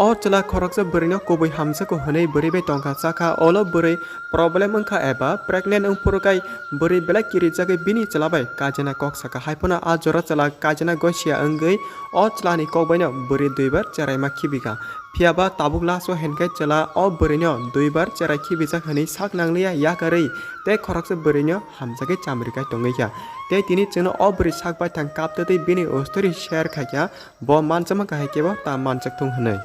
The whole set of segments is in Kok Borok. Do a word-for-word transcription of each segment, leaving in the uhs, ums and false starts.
O chwla khoroksa bwrwino kubui hamjakgo hwnwi bwrwi bai tongkha, sakha ulo bwrwi problem wngkha eba pregnant wngphuru kai bwrwi belai kirijagwi bini chwla bai kaijana kok sakha. Haiphano a jora chwla kaijana gosia wngwi o chwlani kok baino bwrwi duibar cheraima khibikha. Phiyaba tabuk last o hinkhai chwla o bwrwino duibar cherai khibijak hwnwi sak nangliya yakarwi tei khoroksa bwrwino hamjagwi chamri kai tongwi kha. Tei tini chwngno o bwrwi sak baithang kaptwtwi bini ustori share khaikha. Bo manjakma kahai kebo ta manjakthung hwnwi.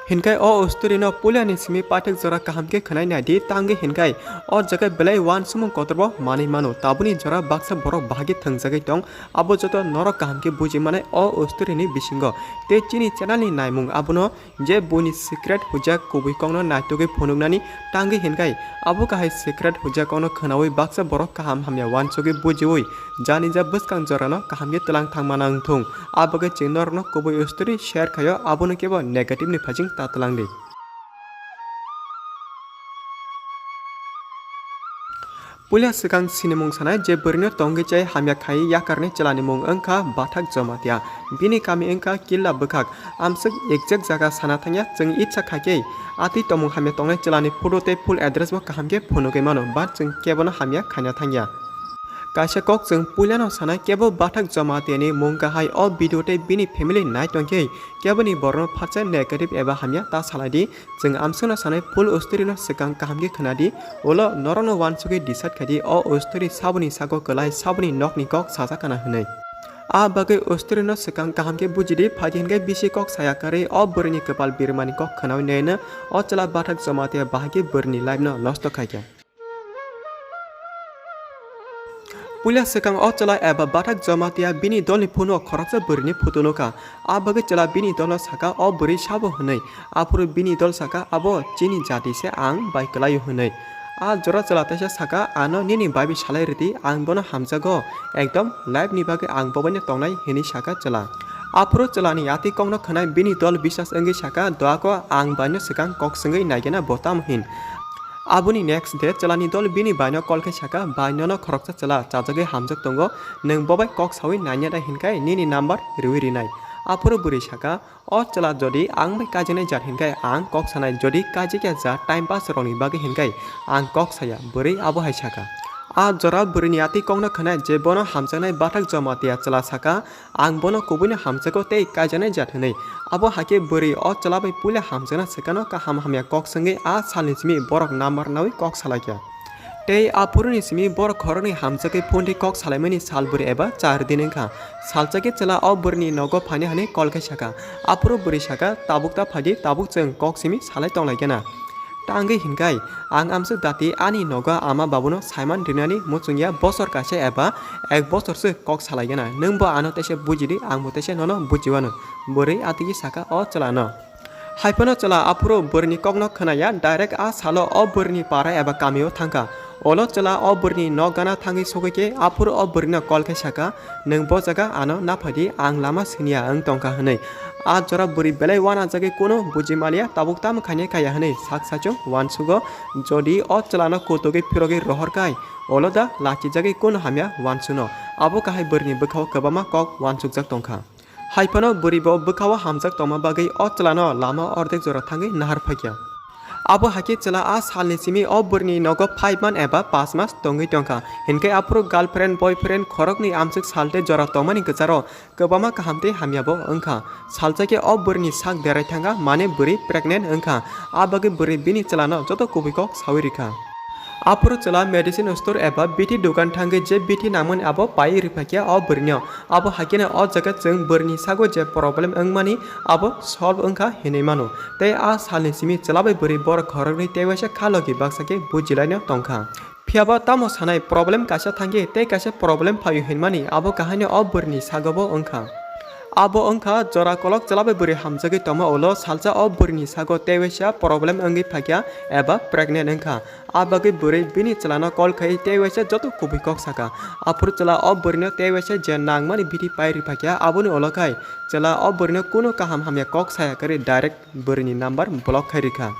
Hinkhai o ustori no puilani simi paithak jora kaham khe khwnai naidi, tangwi hinkhai o jaga belai uansukmung kotorbo manwi mano. Tabukni jora baksa borok bahai khe thwngjagwi tong, abo joto norok kaham khe buji manai o ustori ni bisingo. Tei chini channel ni naimung abono je buini secret hujak kubui kokno naitugwi phunuknani tangwi hinkhai abo kahai secret hujak kokno khwnaui baksa borok kaham hamya uansugwi bujiui Janija bwskang jorano kaham khe twlang thangmana wngthung. A bagwi chwng norokno kubui ustori share khaio, abono kebo negative ni phaising ta twlang di. Puila swkang sinimung sanai je bwrwino tongwi chai hamya khai yakarni chwlani mung wngkha Bathak Jamatia. Bini kami wngkha Killa Bwkhak. Amswk exact jaga sana thangya, chwng itsa khaikhe atwi tongmung hamya tongnai chwlani photo tei full address bo kaham khe phunugwi mano, but chwng kebono hamya khaina thangya. Kaisa kok chwng puilano sanai, kebo Bathak Jamatia ni mung kahai o video tei bini family nai tongkhe keboni borokno phatsa negative eba hamya ta salai di. Chwng amswkno sanai full ustori no swkang kaham khe khwna di, ulo norokno uansugwi decide khai di o ustori saboni sago kwlai saboni nokni kok sajak kana hwnwi. A bagwi ustori no swkang kaham khe buji di, phaidi hinkhai bisi kok saya karwi o bwrwini kwpal birmani kok khwnaui naino o chwla Bathak Jamatia bahai khe bwrwini life no nosto khai kha. Puila swkang o chwla eba Bathak Jamatia bini dolni phone o khoroksa bwrwini photo nukha. A bagwi chwla bini dolno saka o bwrwi sabo hwnwi. Aphuru bini dol saka, "Abo chini jati se, ang bai kwlaio," hwnwi. A jora chwla teisa saka, "Ano nini bai bai salai rwdi, ang bono hamjago. Ekdom life ni bagwi ang bo baino tongnai," hwnwi saka chwla. Aphuru chwlani atwi kokno khwnai bini dol biswas wngwi saka, "Doako ang baino swkang kok swngwi naigena bo tamo hin." Aboni next day chwlani dol bini baino call khe saka, "Bai, nono khoroksa chwla chajagwi hamjak tongo, nwng bo bai kok saui nanya da hinkhai nini number riui rinai." Aphuru bwrwi saka, "O chwla, jodi ang bai kaijaknai jat hinkhai ang kok sanai, jodi kaijakya jat time pass rokni bagwi hinkhai ang kok saya," bwrwi abo hai saka. A jora bwrwini atwi kokno khwnai je bono hamjaknai Bathak Jamatia chwla saka, "Ang bono kubuino hamjago tei kaijaknai jat," hwnwi. Abo hakhe bwrwi o chwla bai puila hamjakna swkano kaham hamya kok swngwi a salni simi borok number naui kok salaikha. Tei aphuruni simi borok khoroknwi hamjagwi phone twi kok salaimani sal bwrwi eba char din wngkha. Salsa khe chwla o bwrwini nogo phaina hwnwi call khai saka. Aphuru bwrwi saka, "Tabuk ta phaidi, tabuk chwng kok simi salai tonglaikena." Tangwi hinkhai, ang amswk dati ani nogo ama babuno saiman rinani muchungya bosor kaisa eba ek bosor se kok salaigena. Nwng bo ano teisa bujidi, ang bo teisa nono bujiwano. Bwrwi atigi saka o chwlano. Haiphano chwla aphuru bwrwini kokno khwnaya, direct a salo o bwrwini para eba kamio thangkha. Olo chwla o bwrwini nok gana thangwi sogwi khe aphuru o bwrwino call khe saka, "Nwng bo jaga ano naphaidi, ang lama siniya wng tongkha," hwnwi. A jora bwrwi belai uanajagwi kunu buji maliya, tabuk tamo khainai kaya hwnwi sak sachung uansugo. Jodi o chwlano kutugwi phirogwi rohor kai, olo da lachijagwi kunu hamya uansuno. Abo kahai bwrwini bwkhao kwbangma kok uansukjak tongkha. Haiphano bwrwi bo bwkhao hamjak tongma bagwi o chwlano lama ordek jora thangwi nahar phaikha. Abo hakhe chwla a salni simi o bwrwini nogo five month eba panch mas tongwi tongkha. Hinkhe aphuru girlfriend, boyfriend khoroknwi amswk sal tei jora tongmani kwcharo kwbangma kaham tei hamya bo wngkha. Salsa khe o bwrwini sak derai thangkha, mane bwrwi pregnant wngkha. A bagwi bwrwi bini chwlano joto kubui kok saui rikha. Aphuru chwla medicine store eba bithi dukan thangwi je bithi nangmani abo pai riphaikha o bwrwino. Abo haikhe o jaga chwng bwrwini sago je problem wngmani abo solve wngkha hinwi mano. Tei a salni simi chwla bai bwrwi borok khoroknwi tei waisa kha logi baksa khe bujilaino tongkha. Phiyaba tamo sanai problem kaisa thangkhe tei kaisa problem phaio hinmani abo kahaino o bwrwini sagobo wngkha. Abo wngkha jora kolok chwla bai bwrwi hamjagwi tongma ulo salsa o bwrwini sago tei waisa problem wngwi phaikha eba pregnant wngkha. A bagwi bwrwi bini chwlano call khai tei waisa joto kubui kok saka. Aphuru chwla o bwrwino tei waisa je nangmani bithi pai riphaikha, aboni ulo khai chwla o bwrwino kunu kaham hamya kok saya kwrwi direct bwrwini number block khai rikha.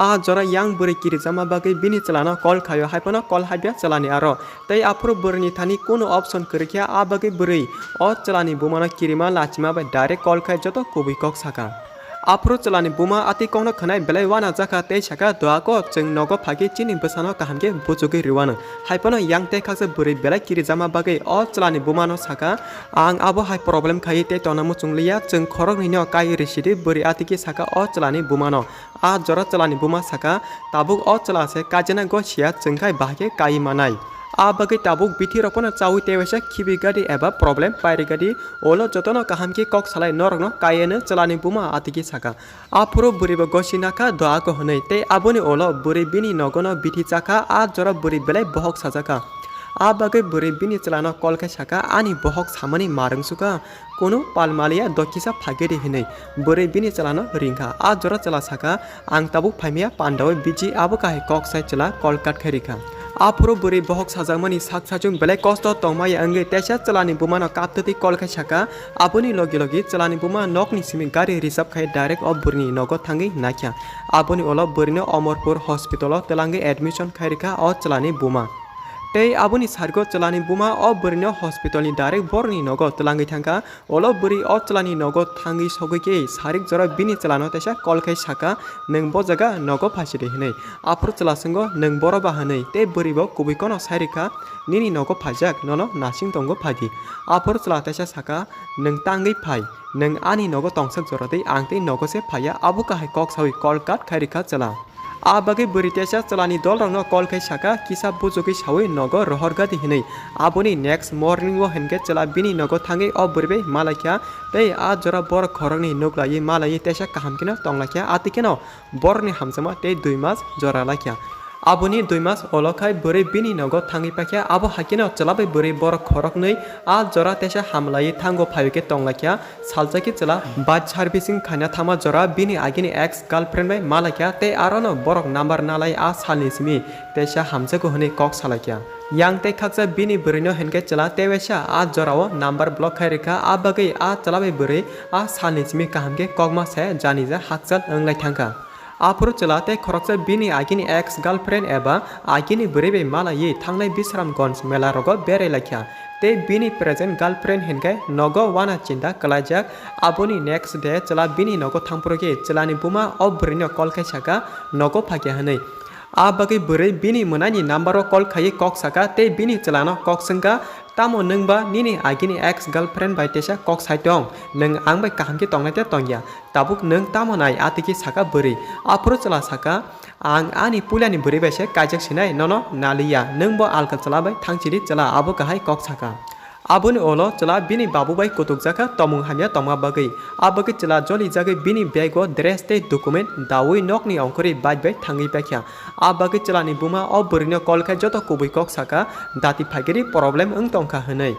A jora yang bwrwi kirijama bagwi bini chwlano call khaio, haiphano call haibya chwlani aro. Tei aphuru bwrwini thani kunu option kwrwikha, a bagwi bwrwi o chwlani bumano kirima lachima bai direct call khai joto kubui kok saka. Aphuru chwlani buma a twi kokno khwnai belai uanajakha tei sakha, "Doako, chwng nogo phagwi chini bwsano kaham khe buchugwi rwano." Haiphano yang tei khaksa bwrwi belai kirijakma bagwi o chwlani bumano sakha, "Ang abo hai problem khaiwi tei tongna muchung liya, chwng khoroknwino kaiwi rw sidi." Bwrwi a twi khe sakha o chwlani bumano. A jora chwlani buma sakha, "Tabuk o chwla se kaijana go siya, chwng khai bahai khe kaiwi manai. A bagwi tabuk bithi rok phano chaui tei waisa khibi gadi eba problem pairi gadi, ulo jotono kaham khe kok salai norokno kaiwi ano," chwlani buma a twi khe sakha. Aphuru bwrwi bo gosi nakha, "Doako," hwnwi, tei aboni ulo bwrwi bini nogono bithi chakha, a jora bwrwi belai bohok sajakha. A bagwi bwrwi bini chwlano call khai sakha, "Ani bohok samani ma rwngsukha, kunu pal maliya, dokhisa phagedi," hwnwi bwrwi bini chwlano ringkha. A jora chwla sakha, "Ang tabuk phaimaya, pandaui biji, abo kahai kok sai chwla call cut khai rikha." Aphuru bwrwi bohok sajakmani sak sachung belai kosto tongmaya wngwi teisa chwlani bumano kaptwtwi call khai sakha. Aboni logi logi chwlani buma nokni simi gari reserve khai direct o bwrwini nogo thangwi naikha. Aboni ulo bwrwino Omorpur hospital o twlangwi admission khai rikha o chwlani buma. Tei aboni sargo chwlani buma o bwrwino hospital ni direct borokni nogo twlangwi thangkha. Ulo bwrwi o chwlani nogo thangwi sogwi khe sarik jora bini chwlano teisa call khai sakha, "Nwng bo jaga nogo phaisidi," hwnwi. Aphuru chwla swngo, "Nwng boro ba?" hwnwi. Tei bwrwi bo kubui kono sai rikha, "Nini nogo phaijak, nono nasing tongo, phaidi." Aphuru chwla teisa sakha, "Nwng tangwi phai, nwng ani nogo tongsak jora twi ang tei nogo se phaiya," abo kahai kok saui call cut khai rikha chwla. A bagwi bwrwi teisa chwlani dolrokno call khai sakha, "Kisa buchugwi saui nogo rohor gadi," hwnwi. Aboni next morning o hinkhe chwla bini nogo thangwi o bwrwi bai malaikha, tei a jora borok khoroknwi nuklaiwi malaiwi teisa kaham kheno tonglaikha, a twi kheno borokni hamjakma tei dui mas jora laikha. Aboni dui mas ulo khai bwrwi bini nogo thangwi paikha, abo hai kheno chwla bai bwrwi borok khoroknwi a jora teisa hamlaiwi thango phaiwi khe tonglaikha. Salsa khe chwla bike servicing khaina thangma jora bini agini ex girlfriend bai malaikha tei arono borok number nalai a salni simi teisa hamjago hwnwi kok salaikha. Yang tei khaksa bini bwrwino hinkhe chwla tewaisa a jorao number block khai rikha, a bagwi a chwla bai bwrwi a salni simi kaham khe kokma se janija hakchal wnglai thangkha. Aphuru chwla tei khoroksa bini agini ex girlfriend eba agini bwrwi bai malaiwi thangnai Bisramganj mela rogo berai laikha. Tei bini present girlfriend hinkhe nogo wana chinta kwlaijak. Aboni next day chwla bini nogo thangphuru khe chwlani buma o bwrwino call khai sakha, "Nogo phakya," hwnwi. A bagwi bwrwi bini mwnaini number o call khaiwi kok sakha tei bini chwlano kok swngkha, "Tamo nwng ba nini agini ex girlfriend bai teisa kok sai tong? Nwng ang bai kaham khe tongnai de tongya? Tabuk nwng tamo nai?" a twi khe sakha bwrwi. Aphuru chwla sakha, "Ang ani puilani bwrwi bai se kaijak sinai, nono naliya, nwng bo alka chwla bai thangchidi," chwla abo kahai kok sakha. Aboni ulo chwla bini babu bai kutukjakha tomung hamya tongma bagwi. A bagwi chwla jolijagwi bini bag o dress tei document daui nokni ongkhorwi bike bai thangwi paikha. A bagwi chwlani buma o bwrwino call khai joto kubui kok sakha, dati phaigiri problem wng tongkha hwnwi.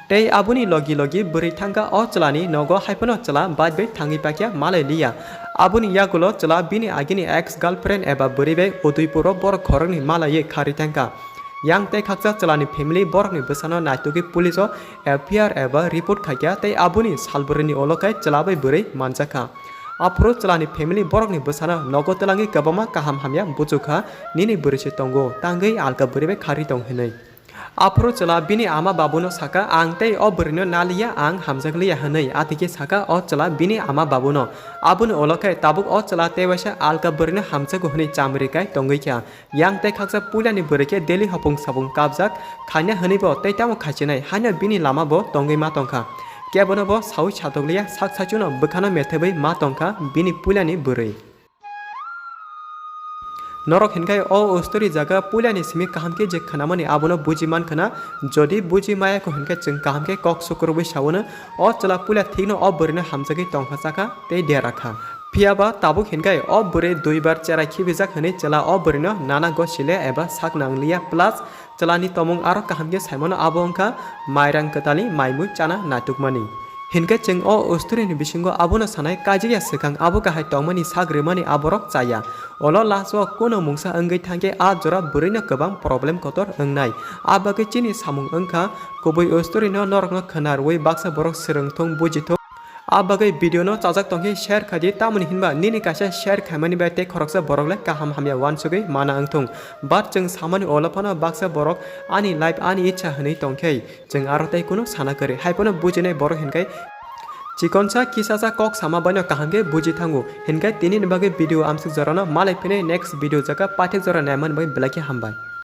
Tei aboni logi logi bwrwi thangkha o chwlani nogo, haiphano chwla bike bai thangwi paikha malai liya. Aboni yagulo chwla bini agini ex girlfriend eba bwrwi bai Udaipur o borok khoroknwi malaiwi kharwi thangkha. Yang tei khaksa chwlani family borokni bwsano naitugwi police o F I R eba report khaikha tei aboni salbwrwini ulo khe chwla bai bwrwi manjakha. Aphuru chwlani family borokni bwsano nogo twlangwi kwbangma kaham hamya buchukha, "Nini bwrwi se tongo, tangwi alka bwrwi bai kharwi tong," hwnwi. Aphuru chwla bini ama babuno sakha, "Ang tei o bwrwino naliya, ang hamjakliya," hwnwi. A twi khe sakha o chwla bini ama babuno. Aboni ulo khe tabuk o chwla tei waisa alka bwrwino hamjago hwnwi chamri kai tongwi kha. Yang tei khaksa puilani bwrwi khe daily hopung sapung kapjak khaina hwnwi bo tei tamo khaisinai, haino bini lama bo tongwi ma tongkha. Kebono bo saui satokliya, sak saichuno bwkhano methebwi ma tongkha bini puilani bwrwi. Norok hinkhe o story jaga puilani simi kaham khe je khwnamani abono buji mankhwna, jodi buji mayakho hinkhe chwng kaham khe kok sukurubwi saono, o chwla puila thikno o bwrwino hamjagwi tongkha chakha tei dera kha. Phiyaba tabuk hinkhe o bwrwi duibar cherai khibijak hwnwi chwla o bwrwino nana gosile eba sak nangliya, plus chwlani tomung aro kaham khe saimano, abo wngkha mairang kwtalni maimui chana naitukmani. Hinkhe chwng o story ni bisingo abono sanai, kaijak ya swkang abo kahai tongmani sak rwmani aborok chaya. Olo last o kuno mungsa wngwi thangkhe a jora bwrwino kwbang problem kotor wngnai. A bagwi chini samung wngkha kubui o story no norokno khwnarwi baksa borok swrwngthung bujithung. A bagwi video no chajak tongkhe share khaidi, tamoni hinba nini kaisa share khaimani bai tei khoroksa borok le kaham hamya uansugwi mana wngthung. But chwng samani olo phano baksa borok ani life ani ichha hwnwi tongkhe chwng aro tei kunu sana kwrwi. Haiphano bujinai borok hinkhe Chikonsa kisasa kok sama baino kaham khe buji thango. Hinkhe tini ni bagwi video amsuk jorano malai phini next video jaga paithak jora naimani bagwi belai khe hambai.